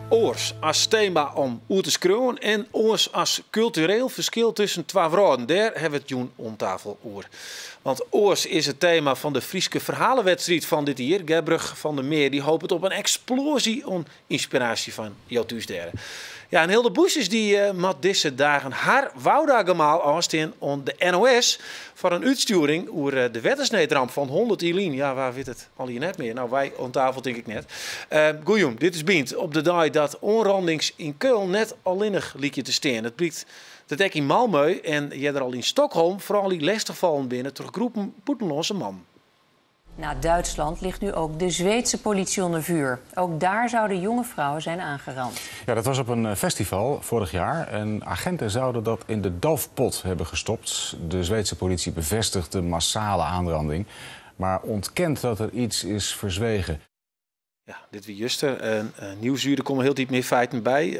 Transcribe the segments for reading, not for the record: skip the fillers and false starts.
Oars as tema om oer te skriuwen en oars as kultureel ferskil tusken twa wrâlden. Dêr hawwe we it jûn oan tafel oer. Want oars is it tema fan de Fryske ferhalewedstriid fan dit jier. Gerbrich van der Meer dy hopet op in eksploazje oan ynspiraasje fan jo thús dêr. Ja, en Hilde Boesjes dy eh, moat dizze dagen har Woudagemaal ôfstean oan de NOS foar in útstjoering oer eh, de wettersneedramp fan 100 jier lyn. Ja, wa wit it al net mear. Nou, wy oan tafel tink ik net. Uh, Goejûn, dit is Bynt. Op de dei dat oanrandings yn Köln net allinnich lykje te stean. It blykt dat ek yn Malmö en earder al yn Stockholm froulju lestich fallen binne troch groepen bûtenlânske mannen. Na Duitsland ligt nu ook de Zweedse politie onder vuur. Ook daar zouden jonge vrouwen zijn aangerand. Ja, dat was op een festival vorig jaar. En agenten zouden dat in de doofpot hebben gestopt. De Zweedse politie bevestigt de massale aanranding, maar ontkent dat er iets is verzwegen. Ja, dit wie juster. En Nieuwsuur, der komme hieltyd mear feiten by.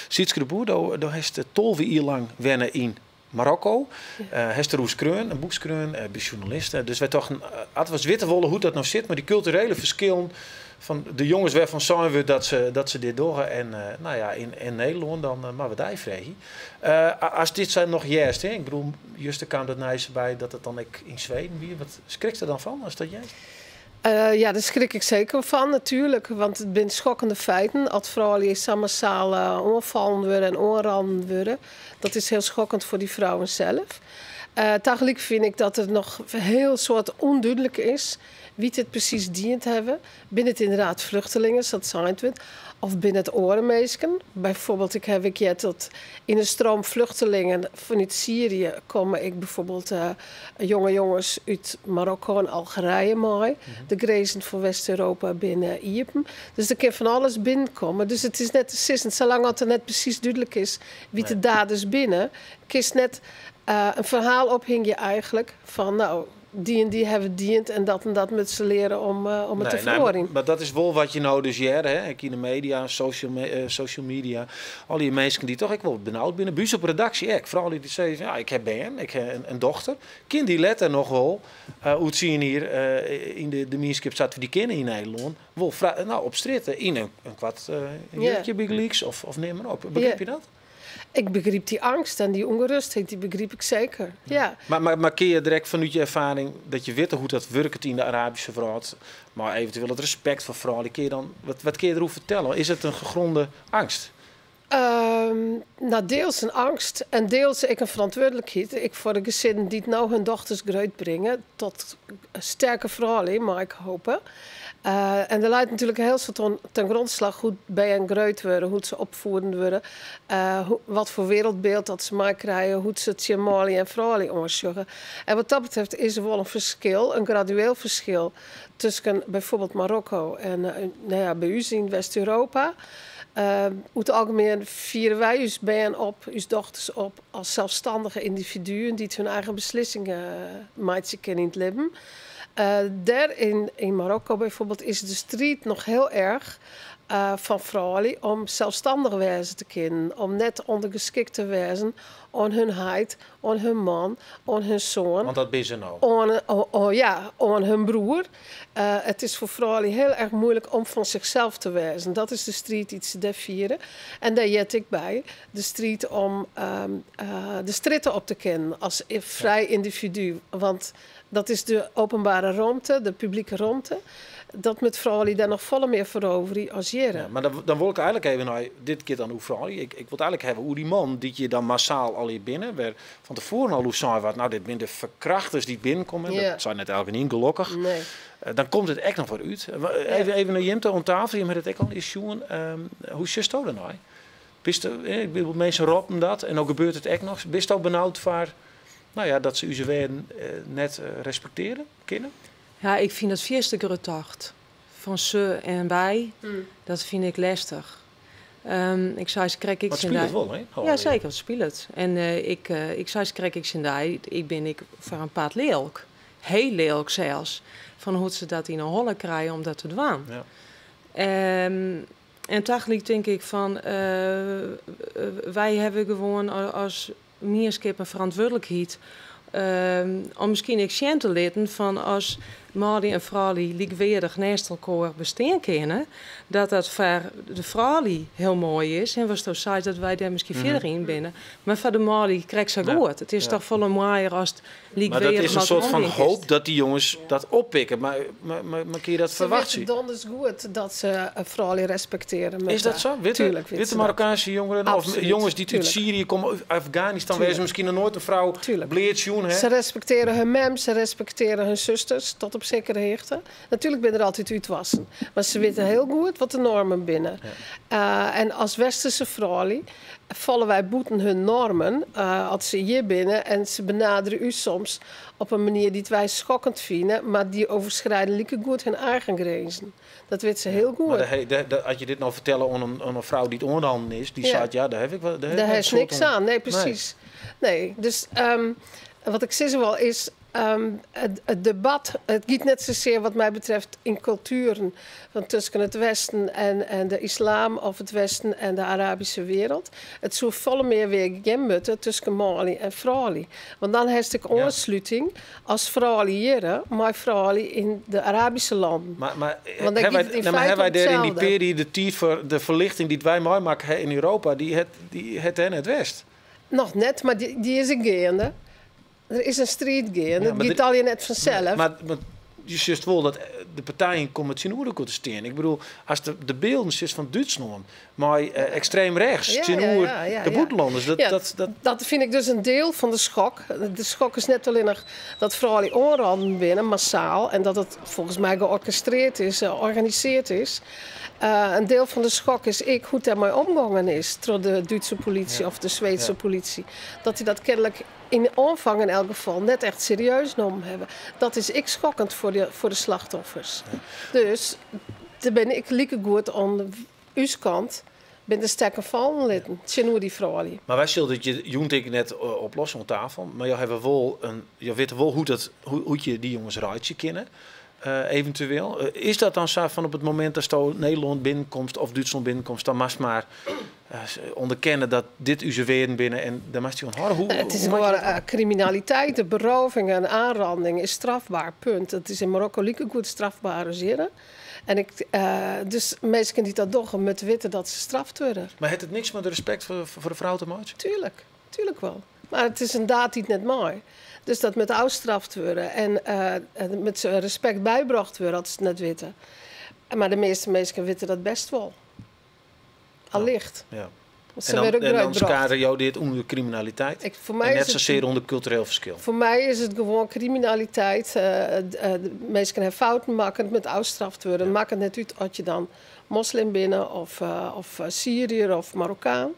Sietske de Boer, do hast 12 jier lang wenne yn Marokko. Hast deroer skreaun, in boek skreaun, bist sjoernalist. Dus wy tochten, as we witte wolle hoe't dat no sit mei dy kulturele ferskillen fan de jonges wêrfan sein wurdt dat se dit dogge en nou ja, yn Nederlân, dan moatte we dy freegje. As dit sa noch hearst, hè, ik bedoel, juster kaam dat nijs derby dat it dan ek yn Sweden wie. Wat skrikst der dan fan as dat hearst? Ja, dêr skrik ik seker fan natuerlik, want it binne skokkende feiten. As froulju sa massaal oanfallen wurde en oanranden wurde, dat is hiel skokkend foar dy frouwen sels. Tagelyk fyn ik dat der noch hiel soad ûndúdlik is wie't it presys dien hawwe. Binne it ynderdaad fluchtelingen, sa't sein wurdt, of binne it oare minsken? Byfoarbyld, ik haw ek heard dat yn 'e stroom fluchtelingen fanút Syrië komme ek byfoarbyld jonge jonges út Marokko en Algerije mei. De grinzen fan West-Europa binne iepen. Dus der kin fan alles binnenkomme. Dus it is net te sizzen, salang as der net presys dúdlik is wie't de daders binne, kinst net in ferhaal ophingje eigentlik fan, no, dy en dy hawwe dien en dat en dat moatte se leare om it te feroarjen. Mar dat is wol wat je no dus hearre, hè? Ek yn de media, social media. Al dy minsken dy't toch ek wol benaud binne. By ús op redaksje ek. Froulju dy't sizze, ja, ik ha bern, ik ha in dochter. Kin dy letter noch wol oer 10 jier yn de mienskip sa't we dy kenne yn Nederlân, wol no, op strjitte yn in koart jurkje bygelyks of neam mar op. Begryp je dat? Ik begryp dy eangst en dy ûngerêstheid, dy begryp ik seker. Ja. Mar kinne je direkt fanút je erfaring dat je witte hoe't dat wurket yn de Arabyske wrâld, mar eventueel it respekt foar froulju, kinne je dan, wat kinne je deroer fertelle? Is it in gegrûne eangst? No, diels in eangst en diels ek in ferantwurdlikheid. Ek foar de gesinnen dy't no hun dochters grutbringe tot sterke froulju, mei ik hoopje. En der leit natuerlik hiel soad oan ten grûnslach hoe't bern grut wurde, hoe't se opfieden wurde, wat foar wereldbyld dat se meikrije, hoe't se tsjin manlju en froulju oansjogge. En wat dat betreft is der wol in ferskil, in gradueel ferskil tusken byfoarbyld Marokko en no ja, by ús yn West-Europa. Oer it algemien fiede wy ús bern op, ús dochters op, as selsstannige yndividuen dy't hun eigen beslissingen meitsje kinne yn it libben. Dêr yn Marokko byfoarbyld is de striid noch hiel erch fan froulju om selsstannich wêze te kinnen, om net ûndergeskikt te wêzen oan hun heit, oan hun man, oan hun soan. Want dat binne se no. Oh, ja, oan hun broer. It is foar froulju hiel erch muoilik om fan sichsels te wêzen. Dat is de striid dy't se dêr fiere. En dêr heart ek by de striid om de strjitte op te kinnen as frij yndividu. Want dat is de openbare romte, de publike romte. Dat moatte froulju dêr noch folle mear feroverje as hjir. Ja, mar dan wol ik eigentlik even nei, dit giet dan oer froulju. Ik wol it eigentlik hawwe oer dy man dy't hjir dan massaal al hjir binne, wêr fan tefoaren al oer sein waard, no, dit binne de ferkrachters dy't binnenkomme. Dat sei net elkenien, gelokkich. Nee. Dan komt it ek noch wer út. Even nei jim ta oan tafel, jim hawwe it ek al ris sjoen. Hoe sjochsto dêrnei? Bist, ik bedoel, minsken roppen dat en no gebeurt it ek noch. Bisto benaud foar, no ja, dat se ús wearden net respektearje kinne? Ja, ik fyn dat fierste grut tocht. Fan se en wy, dat fyn ik lestich. Ik sei krekt Wat spilet wol, hè? Ja, seker, it spilet. En ik sei krekt tsjin dy, ik bin ek foar in part lilk. Hiel lilk sels. Fan hoe't se dat yn 'e holle krije om dat te dwaan. En tagelyk tink ik fan, wy hawwe gewoan as mienskip in ferantwurdlikheid om miskien ek sjen te litten fan as manlju en froulju lykweardich neist elkoar bestean kinne, dat dat foar de froulju hiel moai is. En watsto seist, dat wy dêr miskien fierder yn binne. Mar foar de manlju krekt sa goed. It is toch folle moaier as Maar dat is in soart fan hoop dat dy jonges dat oppikke. Mar kinne je dat Se ferwachtsje? witte donders goed dat se froulju respektearje moatte. Is dat sa? Witte, Tuurlijk witte witte se dat. Marokkaanse jongeren of Absoluut, jonges dy't út tuurlijk. Syrië komme, út Afganistan, wêr't se Tuurlijk. miskien noch noait in frou Tuurlijk. bleat sjoen Se ha? respektearje har mem, se respektearje har susters, tot op sekere hichte. Natuerlik binne der altyd útwassen. Mar se witte hiel goed wat de noarmen binne. En as Westerske froulju falle wy bûten har noarmen as se hjir binne. En se benaderje ús soms op in manier dy't wy skokkend fine, mar dy overschrijden likegoed har eigen grinzen. Dat witte se hiel Mar goed. as je dit no fertelle oan in frou dy't oanranden is, dy seit, ja, dêr ha ik dêr ha ik Dêr net in is soad niks oan. oan. Nee, Nee. presys. Nee, dus wat ik sizze wol is, it debat, it giet net sasear wat my betreft yn kultueren fan tusken it Westen en de islam of it Westen en de Arabyske wereld. It soe folle mear wer gean moatte tusken manlju en froulju. Want dan hast ek oansluting as froulju hjir, mei froulju yn de Arabyske lannen. Mar Want dan ha wy, giet it yn nee, mar feite ha wy om dêr yn dy itselde. pear jier de tiid foar de ferlichting dy't wy meimakke ha yn Europa, dy hat dêr net west? Noch net, mar dy is ek geande. Der is in striid geande. Ja, It mar giet allegear net fansels. Mar je sjochst wol dat de partijen komme tsjinoer elkoar te stean. Ik bedoel, as de bylden sjochst fan Dútslân mei ekstreem rechts tsjinoer de bûtenlanners, dat, dat Dat fyn ik dus in diel fan de skok. De skok is net allinnich dat froulju oanranden binne, massaal, en dat it folgens my georkestrearre is, organisearre is. In diel fan de skok is ek hoe't dêrmei omgongen is troch de Dútske polysje of de Sweedske polysje. Dat dy dat kenlik yn oanfang yn elk gefal net echt serieus nommen hawwe. Dat is ek skokkend foar de slachtoffers. Dus dêr bin ik likegoed oan ús kant bin de stekken fallen litten tsjinoer dy froulju. Mar wy sille dit jûn tink ik net oplosse oan tafel, mar jo hawwe wol in, jo witte wol hoe't je dy jonges reitsje kinne, eventueel. Is dat dan sa fan op it momint datsto Nederlân binnenkomst of Dútslân binnenkomst, dan moatst mar ûnderkenne dat dit ús wearden binne en dêr moatst dy oan hâlde? Het is Hoe moat je gewoan dat dwaan? kriminaliteit, de beroving en oanranding is strafber, punt. Dat is yn Marokko likegoed strafber as hjir. En ik, dus minsken dy't dat dogge, moatte witte dat se straft wurde. Mar hat it niks mei de respekt foar de frou te meitsjen? Tuurlijk, tuurlijk wol. Mar it is in daad dy't net mei. Dus dat moat ôfstraft wurde en moat se respekt bybrocht wurde as se it net witte. Mar de measte minsken witte dat bêst wol. Allicht. Want se wurde En dan grutbrocht. skare jo dit ûnder kriminaliteit Foar en my net is it sasear ûnder kultureel ferskil. Foar my is it gewoan kriminaliteit. De minsken hawwe fouten makke, it moat ôfstraft wurde. Makket net út oft je dan moslim binne of Syriër of Marokkaan.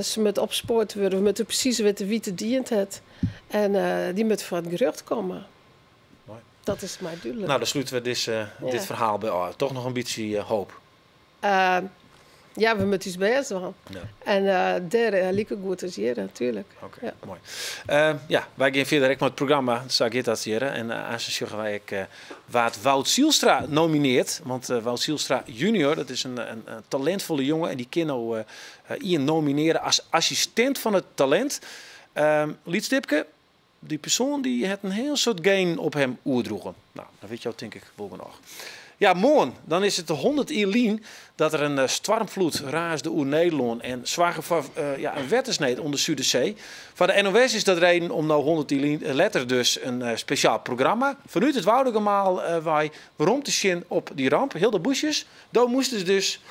Se moatte opspoard wurde. We moatte presys witte wa't it dien hat. En dy moat foar it gerjocht komme. Moai. Dat is my dúdlik. Nou, dan slute we dit ferhaal by ôf. Toch noch in bytsje hoop. Ja, we moatte ús bêst dwaan. En dêr likegoed as hjir, natuerlik. Oké, moai. Ja, wy gean fierder ek mei it programma. Sa giet dat hjir. En aanst sjogge wy ek wa't Wout Zijlstra nominearret. Want Wout Zijlstra junior, dat is in talintfolle jonge. En dy kin no ien nominearje as assistint fan it talint. Lyts tipke, dy persoan dy hat in hiel soad genen op him oerdroegen. Nou, dan witte jo tink ik wol genôch. Ja, moarn, dan is it de 100 jier lyn dat der in stoarmfloed raasde oer Nederlân en soarge foar in wettersneed ûnder de Sudersee. Foar de NOS is dat reden om no 100 jier lyn letter dus in spesjaal programma fanút it Woudagemaal wei werom te sjen op dy ramp. Hilda Boesjes, do moast dus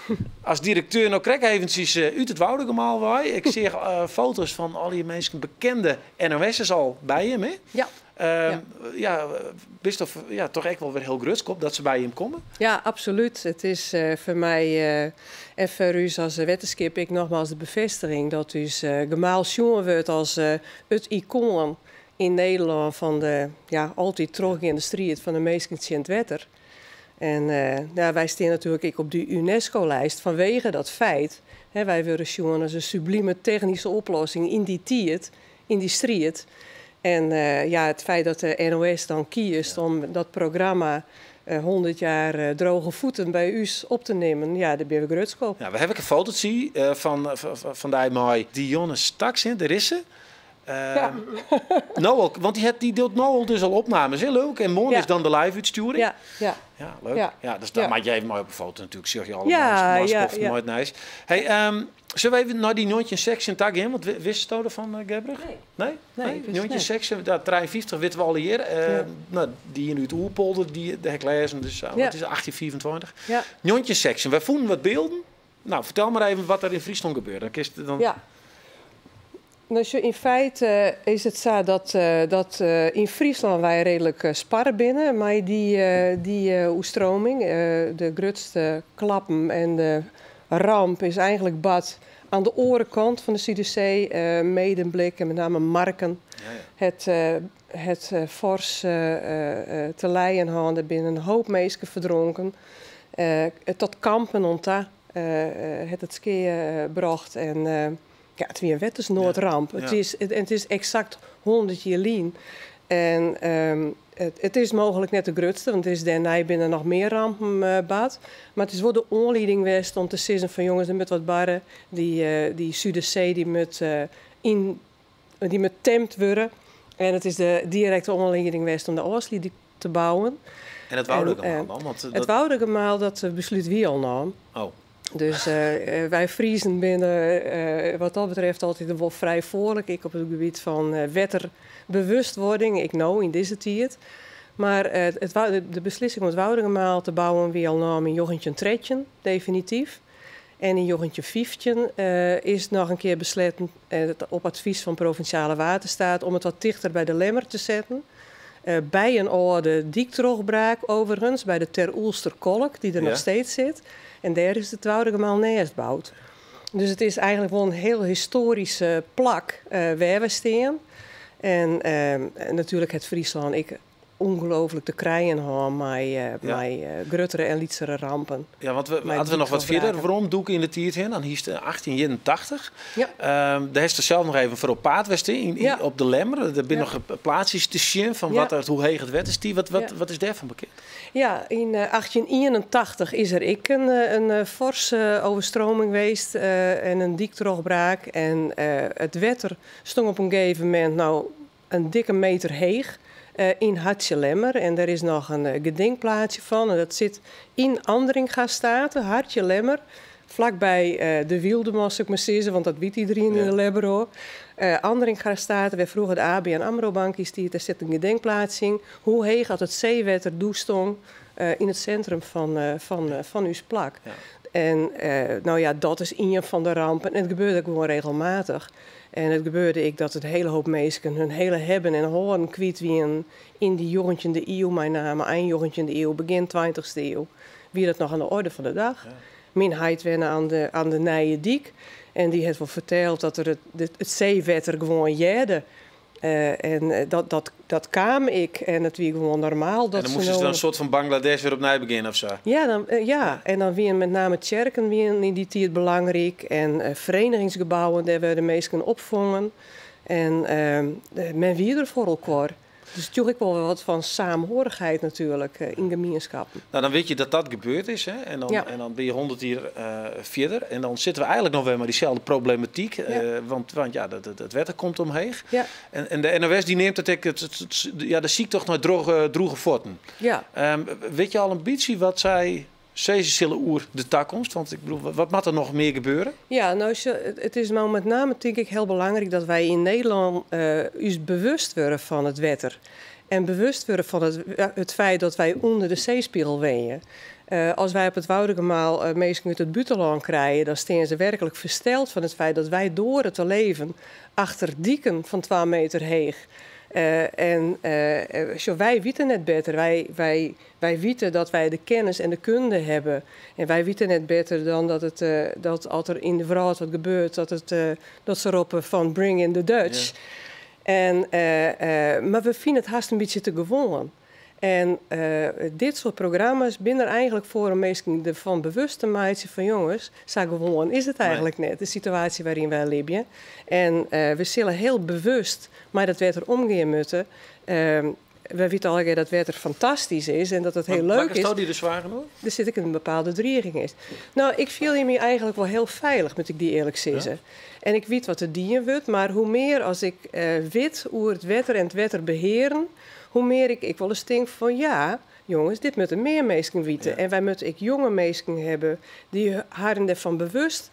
as direkteur no krekt eventsjes út it Woudagemaal wei. Ik seach foto's fan al dy minsken, bekende N O S'ers al by jim, hè? Ja. Ja, bist toch, ja, toch echt wel weer heel grutsk op dat se by jim komme? Ja, absoluut. It is foar my en foar ús as wetterskip ek nogmaals de befêstiging dat ús gemaal sjoen wurdt as it ikoan yn Nederlân fan de, ja, altyd trochgeande striid fan de minsken tsjin it wetter. En wy steane natuerlik ek op dy UNESCO-list fanwege dat feit. Hè, wy wurde sjoen as in sublime technyske oplossing yn dy tiid, yn dy striid. En ja, it feit dat de NOS dan kiest om dat programma 100 jaar Droge Voeten by ús op te nimmen, ja, dêr binne we grutsk op. Ja, we hawwe ek in fototsje fan dy mei Dionne Staks, hè, dêr is se. No al, want dy docht no al dus al opnames, hè, leuk. En moarn is dan de live-útstjoering. Ja, ja. Ja, leuk. Ja. Ja, dus dan moat je even mei op de foto natuerlik. Sjoch je alle ja, mei it nijs. Hey, sille we even nei dy 1916 ta gean? Want witsto derfan, Gerbrich? Nee. Nee? Nee, Nee? ik wist het net. 1916, dat 53 witte we allegear. Nou, dy yn út Oerpolder, dy, dêr ha ik lêzen, dus wat is it, 1825? Ja. 1916, wy fûnen wat bylden. Nou, fertel mar even wat der yn Fryslân gebeurde. Dan kinst dan... Ja. Nou, yn feite is it sa dat yn Fryslân wy reedlik sparre binne mei dy oerstreaming. De grutste klappen en de ramp is eigentlik bard oan de oare kant fan de Sudersee, Medemblik en met name Marken. Het fors te lijen hân. Der binne in hoop minsken ferdronken. Tot Kampen oan ta hat it skea brocht. En ja, it wie in wettersnoadramp. It is eksakt 100 jier lyn. En it is mooglik net de grutste, want dêrnei binne der noch mear rampen bard. Mar it is wol de oanlieding west om te sizzen fan jonges, der moat wat barre. Dy Sudersee dy moat temd wurde. En it is de direkte oanlieding west om de Ofslútdyk te bouwen. En it Woudagemaal dan? Want It dat... Woudagemaal, dat beslút wie al naam. Dus wy Friezen binne wat dat betreft altyd wol frij foarlik. Ek op it gebiet fan wetterbewustwording, ek no yn dizze tiid. Mar de beslissing om it Woudagemaal te bouwen wie al naam yn 1913, definityf. En yn 1915 is noch in kear besletten, op advys fan Provinsjale Waterstaat, om it wat tichter by de Lemmer te setten. By in âlde dyktrochbraak overigens, by de Ter Oelster Kolk, dy't der noch steeds sit. En dêr is it Woudagemaal neist boud. Dus it is eigentlik wol in hiel histoarysk plak wêr't we stean. En natuerlik hat Fryslân ek ûngelooflik te krijen hân mei gruttere en lytsere rampen. Ja, want Mei as we noch wat fierder dyktrochbraken. weromdûke yn de tiid hinne, dan hiest 1881. Dêr hast der sels noch even foar op paad west, hè, op de Lemmer. Der binne noch plaatsjes te sjen fan hoe heech it wetter stie. Wat is dêrfan bekend? Ja, yn 1881 is der ek in forse overstroming west en in dyktrochbraak. En it wetter stong op in gegeven momint nou in dikke meter heech yn Hartje Lemmer. En dêr is noch in gedenkplaatsje fan. En dat sit yn Andringastate, Hartje Lemmer. Flakby de Wyldeman, sil ik mar sizze, want dat wit iderien yn de Lemmer hoor. Andringastate, wêr't froeger de ABN AMRO Bank yn stie, dêr sit in gedenkplaatsje yn. Hoe heech dat it seewetter doe stong yn it sintrum fan ús plak. En nou ja, dat is ien fan de rampen. En it gebeurde ek gewoan regelmatich. En it gebeurde ek dat in hiele hoop minsken hun hiele hebben en hâlden kwyt wienen yn dy 19e iuw, mei name ein 19e iuw, begjin 20e iuw. Wie dat noch oan de oarder fan de dei. Myn heit wenne oan de Nije Dyk. En dy hat wol ferteld dat er it seewetter gewoan hearde. En dat kaam ek en it wie gewoan normaal. En Dat dan se moasten se no dan in soart fan Bangladesh wer opnij begjinne of sa? Ja, dan, ja, en dan wienen met name tsjerken wienen yn dy tiid belangryk. En ferieningsgebouwen, dêr waarden minsken opfongen. En men wie der foar elkoar. Dus it joech ek wol wat fan saamhorigheid natuerlik yn gemienskippen. Nou, dan wit je dat dat gebeurd is. Hè? En dan binne je 100 jier fierder. En dan sitte we eigentlik noch wer mei dyselde problematyk. Want ja, dat wetter komt omheech. En de NOS dy neamt it ek ja, de syktocht nei drûge fuotten. Witte je al in bytsje wat sy sizze sille oer de takomst? Want ik bedoel, wat moat der noch mear gebeure? Ja, nou, it is no met name tink ik hiel belangryk dat wy yn Nederlân ús bewust wurde fan it wetter. En bewust wurde fan it feit dat wy ûnder de seespegel wenje. As wy op it Woudagemaal minsken út it bûtenlân krije, dan steane se werklik fersteld fan it feit dat wy doare te leven achter diken fan 2 meter heech. En sjo, wy witte net better. Wy witte dat wy de kennis en de kunde hawwe. En wy witte net better dan dat as der yn de wrâld wat gebeurt, dat se roppe fan bring in the Dutch. En, mar we fine it hast in bytsje te gewoan. En dit soart programma's binne der eigenlik foar om minsken derfan bewust te meitsjen fan jonges, sa gewoan is it eigenlik net, de situaasje wêryn wy libje. En we sille hiel bewust mei dat wetter omgean moatte. Wy witte allegear dat wetter fantastysk is en dat it hiel leuk is. Makkesto dy der soargen oer? Der sit ek in bepaalde driging is. No, ik fiel my eigenlik wol hiel feilich, moat ik dy earlik sizze. En ik wit wat der dien wurdt, mar hoe mear as ik wit oer it wetter en it wetter behearen, hoe mear ik ek wolris tink fan ja, jonges, dit moatte mear minsken witte. En wy moatte ek jonge minsken hawwe dy't harren derfan bewust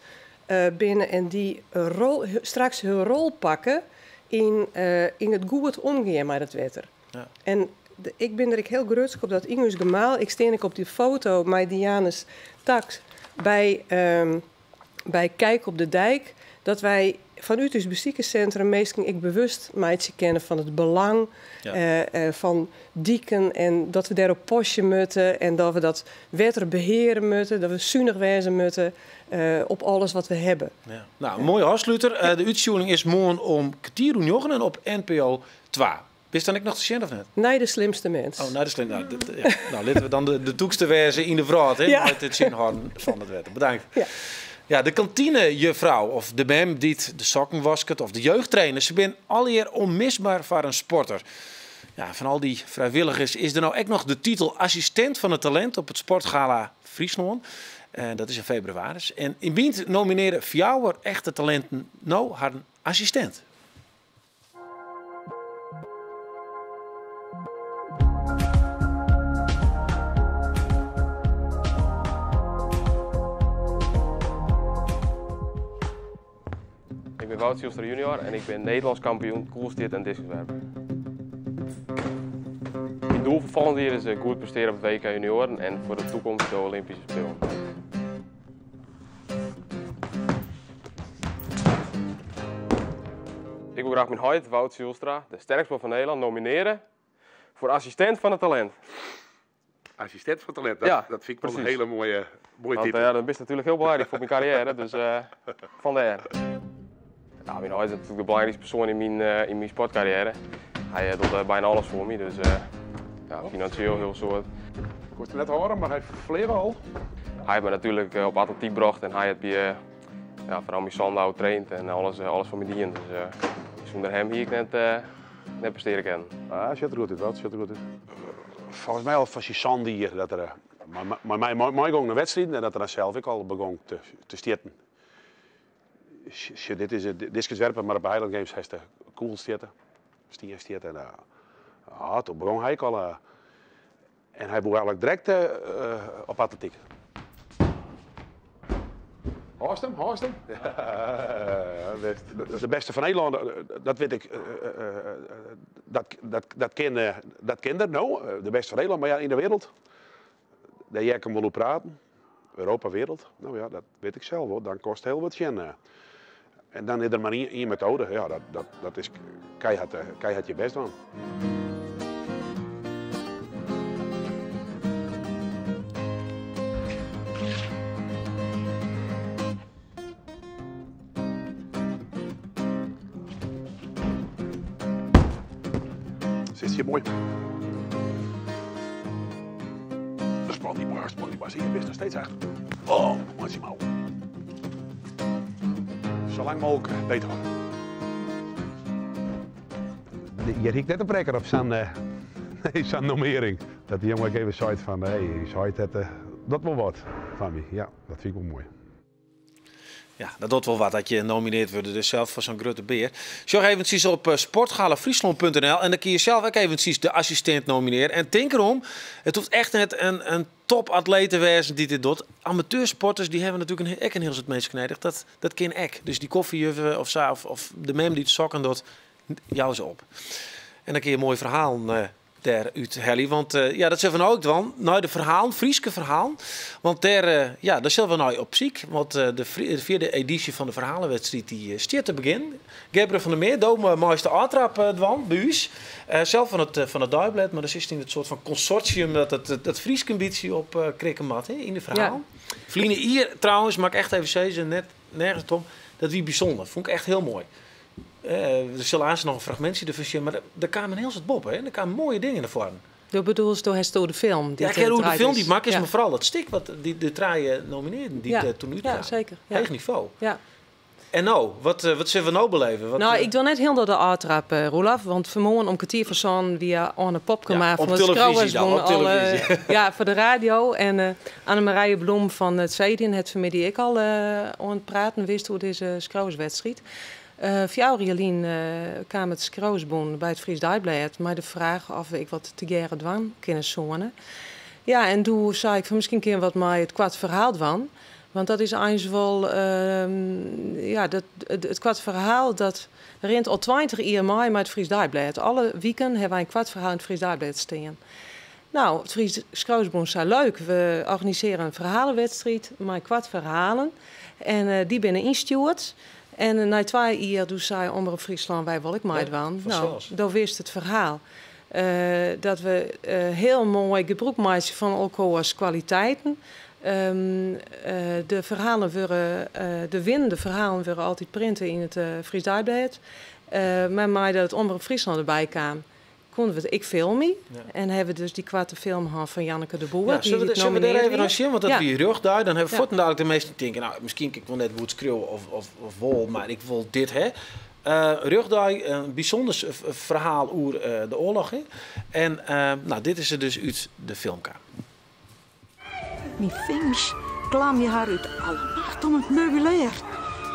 binne en dy't straks hun rol pakke yn it goed omgean mei dat wetter. En ik bin der ek hiel grutsk op dat yn ús gemaal, ik stean ek op dy foto mei Dianus Tax by Kijk op de Dijk, dat wy fanút ús besikerssintrum minsken ek bewust meitsje kinne fan it belang fan diken en dat we dêrop pasje moatte en dat we dat wetter beheare moatte, dat we sunich wêze moatte op alles wat we hawwe. Ja. Nou, in moaie ôfsluter. De útstjoering is moarn om 9:15 op NPO 2. Bist dan ek noch te sjen of net? Nei de slimste mens. Oh, nei de slimste. Nou, dit, ja. Nou, litte we dan de tûkste wêze yn de wrâld, hè, mei it tsjinhâlden fan it wetter. Bedankt. Ja, de kantinejuffrou of de mem dy't de sokken wasket of de jeugdtrainer, se binne allegear ûnmisber foar in sporter. Ja, fan al dy frijwilligers is der no ek noch de titel assistint fan it talint op it Sportgala Fryslân. Dat is yn febrewaris. En yn Bynt nominearje fjouwer echte talinten no harren assistint. Ik bin Wout Zijlstra junior en ik bin Nederlânsk kampioen koelstjit en diskuswerpen. Myn doel foar folgjend jier is goed prestearje op it WK junioaren en foar de toekomst de Olympyske Spelen. Ik wol graach myn heit, Wout Zijlstra, de sterkste man fan Nederlân, nominearje foar assistint fan it talint. Assistint fan talint, dat fyn ik wol in hiele moaie Want, titel. Ja, dat is natuerlik hiel belangryk foar myn karriêre, dus fandêr. Nou, myn heit is natuerlik de belangrykste persoan yn myn sportkarriêre. Hy docht byna alles foar my, dus ja, finansjeel hiel soad. Ik koe it net hâlde, mar hy fleach al. Hy hat my natuerlik op atletyk brocht en hy hat by, ja, foaral myn Sandow traind en alles foar my dien. Dus sûnder him hie ik net prestearje kinnen. Ah, sjocht der goed út, Wout, sjocht der goed út. Folgens my al fan syn sânde jier dat er mei my meigong nei wedstriden en dat er dan sels ek al begong te stjitten. Sjoch, dit is it diskuswerpen, mar op de Highland Games hast de kûgel stjitte, stien stjitte. En toen begong hy ek al en hy woe eigenlik direkt op atletyk. Hâldst him? Hâldst him? Ja, best. De beste fan Nederlân, dat wit ik, dat kin er no, de beste fan Nederlân, mar ja, yn de wereld, dêr hear ik him wol oer praten. Europa, wereld, no ja, dat wit ik sels wol, dan kost hiel wat sjen. En dan is der mar ien metoade, ja, dat is keihard je best dwaan. Zit hier mooi. Span die maar, span die maar. Zie je, bist nog steeds achter. Oh, wat is mouw. Zo lang mogelijk beter. Je riekt net een prekker op zo'n nommering. Dat die jongen even zei van, hé, hey, zei dat wel wat van mij. Ja, dat vind ik wel mooi. Ja, dat docht wol wat dat je nominearre wurde, dus sels foar sa'n grutte bear. Sjoch eventsjes op sportgalafriesland punt N L en dan kun je sels ek eventsjes de assistint nominearje. En tink erom, it hoecht echt net in topatleet te wêzen dy't dit docht. Amateursporters die hawwe natuerlik ek in hiel soad minsken nedich. Dat kin ek. Dus dy kofjejuffer of sa, of de mem dy't sokken docht, jou se op. En dan kun je mooie ferhalen dêr út helje. Want ja, dat sille we no ek dwaan. Nei de ferhalen, Fryske ferhalen. Want ja, dêr sille we nei op syk. Want de vierde edysje fan de ferhalewedstriid dy stiet te begjinnen. Gerbrich van der Meer, do meist de ôftraap dwaan by ús. Sels fan it Deiblêd, mar der sit yn it soart fan konsortium dat dat Frysk in bytsje op krikke moat, hè, yn de ferhalen. Ferline jier trouwens, mag ik echt even sizze, net nergens om, dat wie bysûnder. Fûn ik echt hiel moai. Der sil aanst noch in fragmintsje derfan sjen, mar der kaam in hiel soad boppe, hè? Der kamen moaie dingen erfoar. Do bedoelst, do hast de film. Ja, ik heb de film die makke is, maar foaral dat stik wat dy, de trije nominearden dy't ja. toen útkamen. Ja, zeker. Ja. Heech nivo. Ja. En no, wat sille we no belibje? Wat, Nou, ik doch net hielendal de ôftraap, Roelof. Want fanmoarn om 6:45 wie Anne Popkema Ja, fan op het televyzje dan, op Skriuwersbûn al, televyzje. Ja, foar de radio. En Annemarije Bloem fan it Cedin hat fanmiddei ek al oan it praten west oer dizze skriuwerswedstriid. 4 jier lyn kaam it Skriuwersbûn by it Fries Deiblêd mei de fraach oft we ek wat tegearre dwaan kinne soene. Ja, en doe sei ik fan miskien kinne we wat mei it koart ferhaal dwaan. Want dat is eins wol, ja, it koart ferhaal dat rint al 20 jier mei mei it Fries Deiblêd. Alle wiken hawwe wy in koart ferhaal yn it Fries Deiblêd stean. Nou, it Fries Skriuwersbûn sei leuk, we organisearje in ferhalewedstriid mei koarte ferhalen. En dy binne ynstjoerd. En nei 2 jier doe sei Omrop Fryslân, wy wolle ek meidwaan. Nou, fansels. do witst it ferhaal. Dat we hiel moai gebrûk meitsje fan elkoars kwaliteiten. De winnende ferhalen wurde altyd printe yn it Fries Deiblêd. Mar meidat it Omrop Fryslân derby kaam, koene we it ek filmje. En hawwe we dus dy koarte film hân fan Janneke de Boer. Ja, dy sille we, dy't sille we dêr nominearre even wie. nei sjen? Want dat Ja. wie rjochtdei. Dan hawwe Ja. fuortendalik de minsken tinke, nou, miskien kin ik wol net goed skriuwe of wol, mar ik wol dit, hè. Rjochtdei, in bysûnder ferhaal oer de oarloch. Hè? En nou, dit is der dus út de film kaam. Myn fingers klamje har út alle macht om it meubilêr.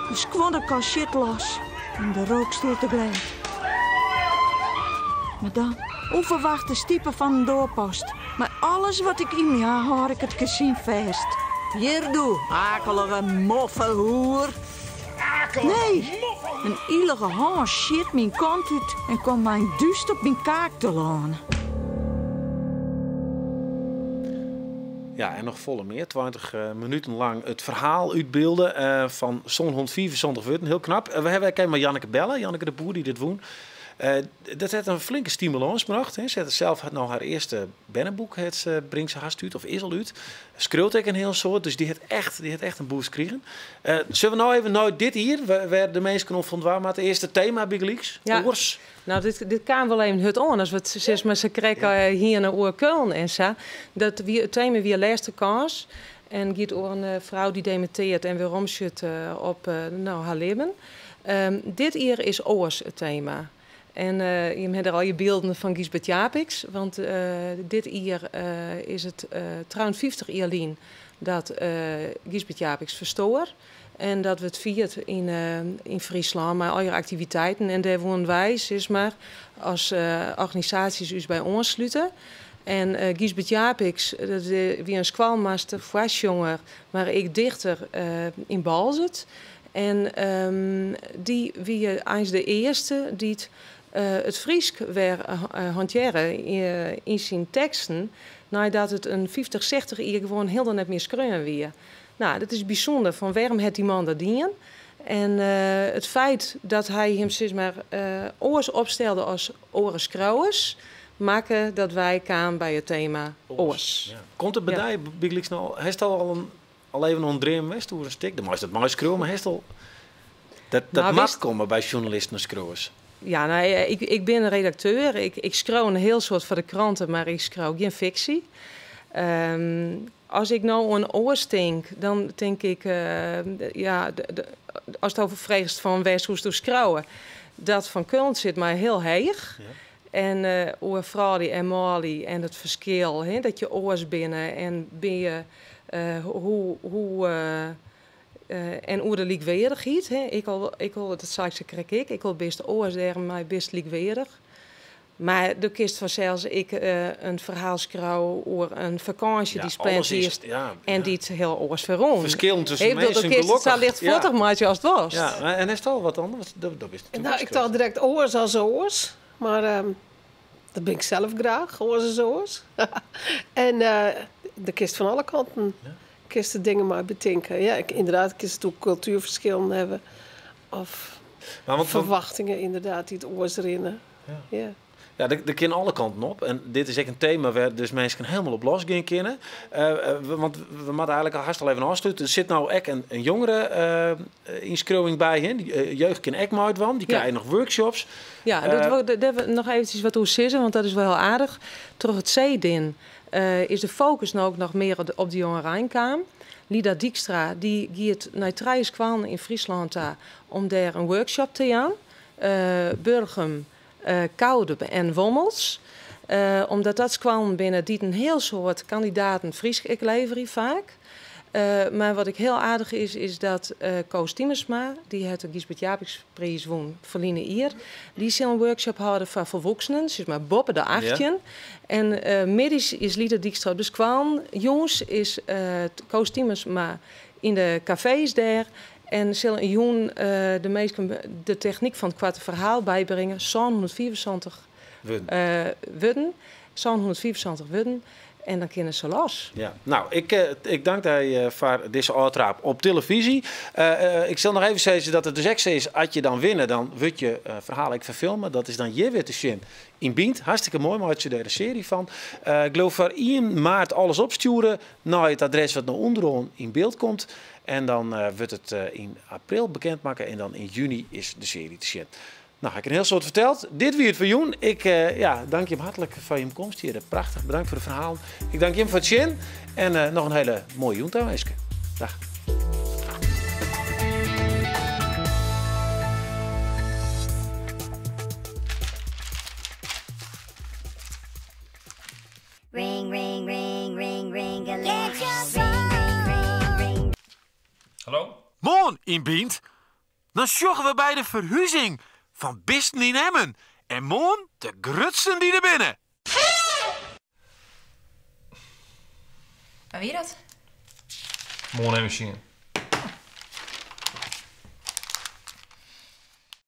De skuonnekast sjit los en de rook stiet te glêd. Mar dan, ûnferwachte stipe fan de doarpost. Mei alles wat ik yn my ha, hâld ik it kezyn fêst. Hjir do, akelige moffehoer. Nee, in ilige hân sjit myn kant út en komt mei in dúst op myn kaak telâne. Ja, en noch folle mear. 20 minuten lang it ferhaal útbylde fan sa'n 175 wurden. Hiel knap. We hawwe ek mei Janneke belle, Janneke de Boer, dy't dit wûn. Dat hat in flinke stimulâns brocht. Hè. Se hat sels no har earste berneboek hat se, bringt se hast út, of is al út. Skriuwt ek in hiel soad, dus dy hat echt in boost krigen. Sille we no even nei dit jier, wêr't de minsken om fan dwaan moatte? Earste tema bygelyks, Ja. oars. Nou, dit kaam wol even hurd oan. As we it sis mar sa krekt hiene oer Köln en sa. Dat wie, it tema wie lêste kâns. En giet oer in frou dy't demintearret en weromsjocht op nou, har libben. Dit jier is oars it tema. En je hawwe der al je bylden fan Gysbert Japicx. Want dit jier is it 53 jier lyn dat Gysbert Japicx ferstoar. En dat wurdt fierd yn Fryslân mei allegear aktiviteiten. En dêr woene wy, sis mar, as organisaasjes ús by oanslute. En Gysbert Japicx, dat wie in skoalmaster, foarsjonger, mar ek dichter yn Boalsert. En dy wie eins de earste dy't it Frysk wer hantearre yn syn teksten, neidat it in 50, 60 jier gewoan hielendal net mear skreaun wie. Nou, dat is bysûnder. Fan wêrom hat dy man dat dien? En it feit dat hy him sis mar, oars opstelde as oare skriuwers, makke dat wy kamen by it tema oars. Ja. Komt it by dy bygelyks no? Hast al even in dream west oer in stik? Dan meist it meiskriuwe, mar hast al dat Nou, moat komme by sjoernalisten en skriuwers. Ja, nou, ik bin in redakteur. Ik skriuw in hiel soad foar de kranten, mar ik skriuw gjin fiksje. As ik no oan oars tink, dan tink ik, ja, ast it fregest fan wêr soest oer skriuwe, dat fan Köln sit my hiel heech. En oer froulju en manlju en it ferskil, hè, dat je oars binne en bin je, hoe en oer de lykweardichheid. Hè. Ik al, dat sei ik sa krekt ek, ik al bist oars dêrom mei bist lykweardich. Mar do kinst fansels ek in ferhaal skriuwe oer in fakânsje Ja, dy'tst pland alles is, hiest en dy't hiel oars ferrûn. Ferskillen tusken Ik bedoel, minsken, do kinst it sa gelokkich. lichtfuottich meitsje ast wolst. Ja, en is it al wat anders? Dat is natuerlik Nou, ik tocht direkt oars as oars. Mar dat bin ik sels graach, oars as oars. En do kinst fan alle kanten kinst de dingen mar betinke. Ja, ik, ynderdaad, kinst it oer kultuerferskillen hawwe. Of Maar want ferwachtingen, ynderdaad, dy't oars rinne. Ja. Ja, der kin alle kanten op. En dit is ek in tema wêr't dus minsken hielendal op los gean kinne. Want we moatte eigenlik hast al even ôfslute. Der sit no ek in jongere ynskriuwing by. Hè? Jeugd kin ek meidwaan. Dy krije noch workshops. Ja, dat dêr wol noch eventsjes wat oer sizze, want dat is wol hiel aardich. Troch it Cedin is de fokus no ek noch mear op de jongerein kaam. Lida Dykstra dy giet nei trije skoallen yn Fryslân ta om dêr in workshop te jaan. Burgum, Koudum en Wommels. Omdat dat skoallen binne dy't in hiel soad kandidaten Frysk ek leverje faak. Mar wat ek hiel aardich is, is dat Koos Tiemersma, dy hat de Gysbert Japicxpriis wûn ferline jier, dy sil in workshop hâlde foar folwoeksenen, sis mar boppe de 18. En middeis is Lida Dykstra op de skoallen, jûns is Koos Tiemersma yn de kafees dêr en sil in jûn de minsken de technyk fan it koarte ferhaal bybringe, 775 wurden. 775 wurden en dan kinne se los. Ja, no, ik dank dy foar dizze ôftraap op telefyzje. Ik sil noch even sizze dat it dus ek sa is, as je dan winne, dan wurdt je ferhaal ek ferfilme. Dat is dan hjir wer te sjen yn Bynt. Hartstikke moai, meitsje dêr in searje fan. Ik leau foar ien maart alles opstjoere nei it adres wat no ûnderoan yn byld komt. En dan wurdt it yn april bekend makke en dan yn juny is de searje te sjen. No, ha ik in hiel soad ferteld. Dit wie it foar jûn. Ik ja, dank jim hartlik foar jim komst hjir. Prachtich, bedankt foar de ferhalen. Ik dank jim foar it sjen en noch in hiele moaie jûn tawinske. Dag. Ring, ring, ring, ring, ring, a ling. Ring, ring, ring. Hallo? Moarn yn Bynt, dan sjogge we by de ferhuzing fan bisten yn Emmen en moarn de grutsten dy't der binne. Wa wie dat? Moarn even sjen.